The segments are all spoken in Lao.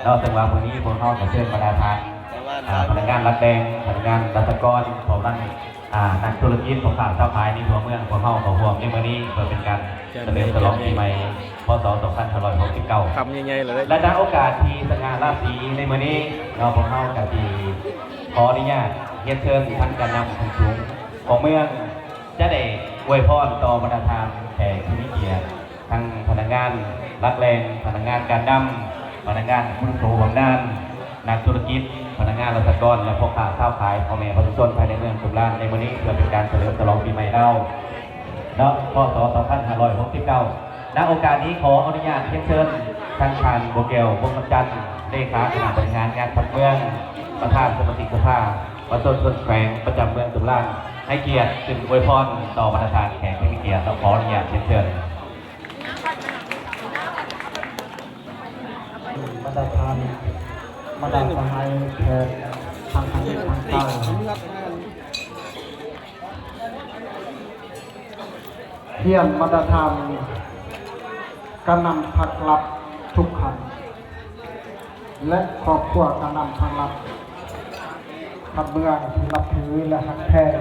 ເນາະ ເຊິ່ງວ່າມື້ນີ້ພວກເຮົາກໍເຊີນບັນດາທ່ານ ອ່າ ພະນັກງານລັດແດງ ພະນັກງານລັດຖະກອນ ພ້ອມທັງ ອ່າ ນັກທຸລະກິດ ພໍ່ຄ້າຊາວຂາຍໃນທົ່ວເມືອງ ພວກເຮົາກໍຮ່ວມໃນມື້ນີ້ ເພື່ອເປັນການສະເຫຼີມສະຫຼອງປີໃໝ່ ພ.ສ. ສອງພັນຫ້າຮ້ອຍຫົກສິບເກົ້າ ຄຳໃຫຍ່ໆເລີຍ ແລະ ໃນໂອກາດທີ່ສະຫງ່າລາສີໃນມື້ນີ້ເນາະ ພວກເຮົາກໍຊິຂໍອະນຸຍາດຮຽນເຊີນທ່ານການນຳຂັ້ນສູງຂອງເມືອງ ຈະໄດ້ອວຍພອນຕໍ່ບັນດາທ່ານແຂກຜູ້ມີກຽດ ທັງພະນັກງານຫຼັກແຫຼ່ງ, ພະນັກງານການນຳ, ພະນັກງານຜູ້ລົງໂທບຳນານ, ນັກທຸລະກິດ, ພະນັກງານລັດຖະກອນ ແລະ ພໍ່ຄ້າຊາວຂາຍ, ພໍ່ແມ່ປະຊາຊົນພາຍໃນເມືອງຕຸມລານໃນມື້ນີ້ ເພື່ອເປັນການສະເຫຼີມສະຫຼອງປີໃໝ່ລາວເນາະ ພ.ສ. ສອງພັນຫ້າຮ້ອຍຫົກສິບເກົ້າ. ໃນໂອກາດນີ້ ຂໍອະນຸຍາດຮຽນເຊີນທ່ານ ທ່ານ ບົວແກ້ວ ວົງຄຳຈັນ ເລຂາຄະນະບໍລິຫານງານພັກເມືອງ, ປະທານສະມາຊິກສະພາປະຊາຊົນແຂວງ ປະຈຳເມືອງຕຸມລານ ໃຫ້ກຽດຂຶ້ນອວຍພອນຕໍ່ບັນດາທ່ານແຂກຜູ້ມີກຽດ ແລະ ຂໍອະນຸຍາດຮຽນເຊີນ. ບັນດາທ່ານ ບັນດາສະຫາຍແຂກທັງທາງເຮັດທາງການ ຮຽນບັນດາທ່ານການນຳພັກລັດທຸກທ່ານ ແລະ ຄອບຄົວການນຳພັກລັດ ພັກເມືອງທີ່ນັບຖື ແລະ ຮັກແພງ.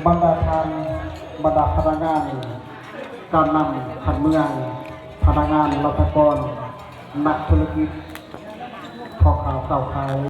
ບັນດາທ່ານ ບັນດາພະນັກງານການນຳຂັ້ນເມືອງ, ພະນັກງານລັດຖະກອນ, ນັກທຸລະກິດ, ພໍ່ຄ້າຊາວຂາຍ,